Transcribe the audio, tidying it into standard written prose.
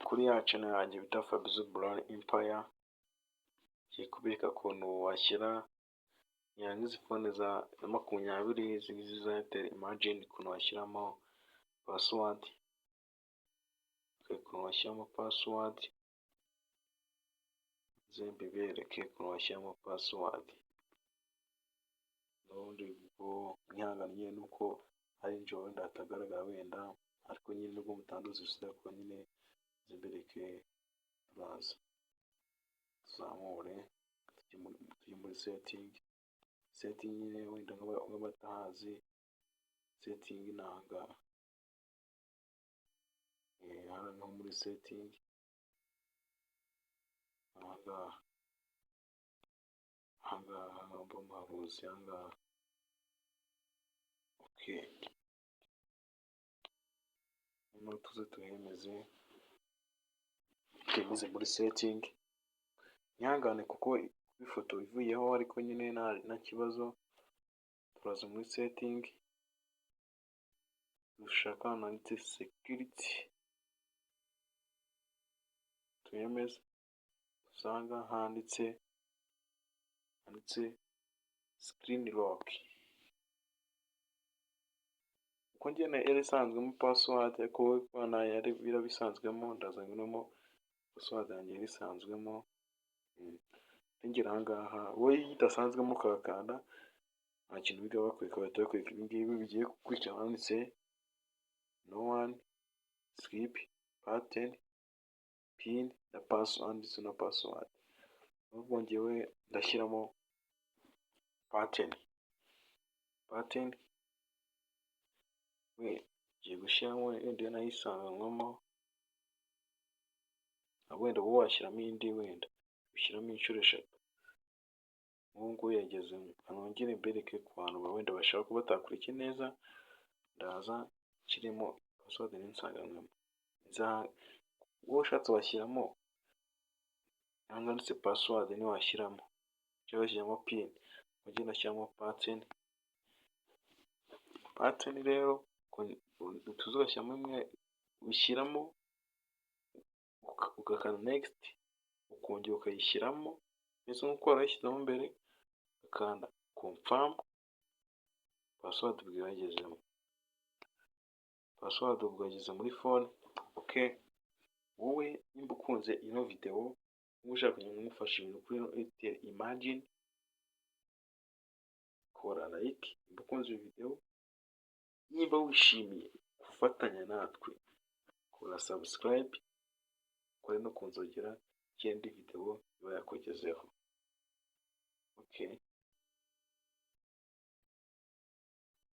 Kuri ya channel yanjye bita Fabizzo Brown Empire, ngiye kubereka ukuntu washyira nk'izi phone za 20 izi ngizi za Airtel Imagine, ukuntu washyiramo password, ukuntu washyiramo password, nze mbibereke ukuntu washyiramo password. N'ubundi ubwo mwihangane nyine nuko ari nijoro, wenda hatagaragara wenda, ariko nyine nubwo mutanduzi, ariko nyine nze mbereke. Turaza tuzamure tujye muri setting. Setting nyine, wenda nk'abatahazi, setting ni aha ngaha, hano niho muri setting, aha ngaha, aha ngaha mba muharuzi aha ngaha. Okay, noneho tuze tuhemeze, twemeze muri setting. Mwihangane kuko ifoto ivuyeho, ariko nyine nta kibazo. Turaza muri setting, dushaka ahantu handitse security, tuhemeze, usanga handitse screen lock. Kuko njye yari isanzwemo password, ariko wowe yari biraba isanzwemo, ndaza nguremo password yanjye yari isanzwemo. Ningera aha ngaha, wowe iyo idasanzwemo ukahakanda, nta kintu biga bakwereka, bahita bakwereka ibi ngibi bigiye gukurikira handitse no one, skip, pattern, PIN na password, handitse na password. Ahubwo njyewe ndashyiramo pattern. Pattern we ngiye gushyiramo wenda iyo nayo isanganywemo, wenda wowe washyiramo indi, wenda ushyiramo inshuro eshatu. Nk'ubu ngubu yagezemo. Nongere mbereke ku bantu wenda bashobora kuba batakurikiye neza. Ndaza nshyiremo password nsanganywemo. Wowe ushatse washyiramo hano handitse password, niyo washyiramo cyangwa washyiramo PIN. Ujye unashyiramo pattern. Pattern rero tuzi ugashyiramo imwe, ushyiramo ugakanda next, ukongera ukayishyiramo mbese nk'uko warayishyizemo mbere, ugakanda confirm. Password ubwo yagezemo, password ubwo yageze muri phone. Okay, wowe nimba ukunze ino video, niba ushaka kugira ngo ngufashe ibintu kuri Airtel Imagine, kora like nimba ukunze iyi video. Niba wishimiye gufatanya natwe, kora subscribe, ukore no ku nzogera, indi video iba yakugezeho. Okay.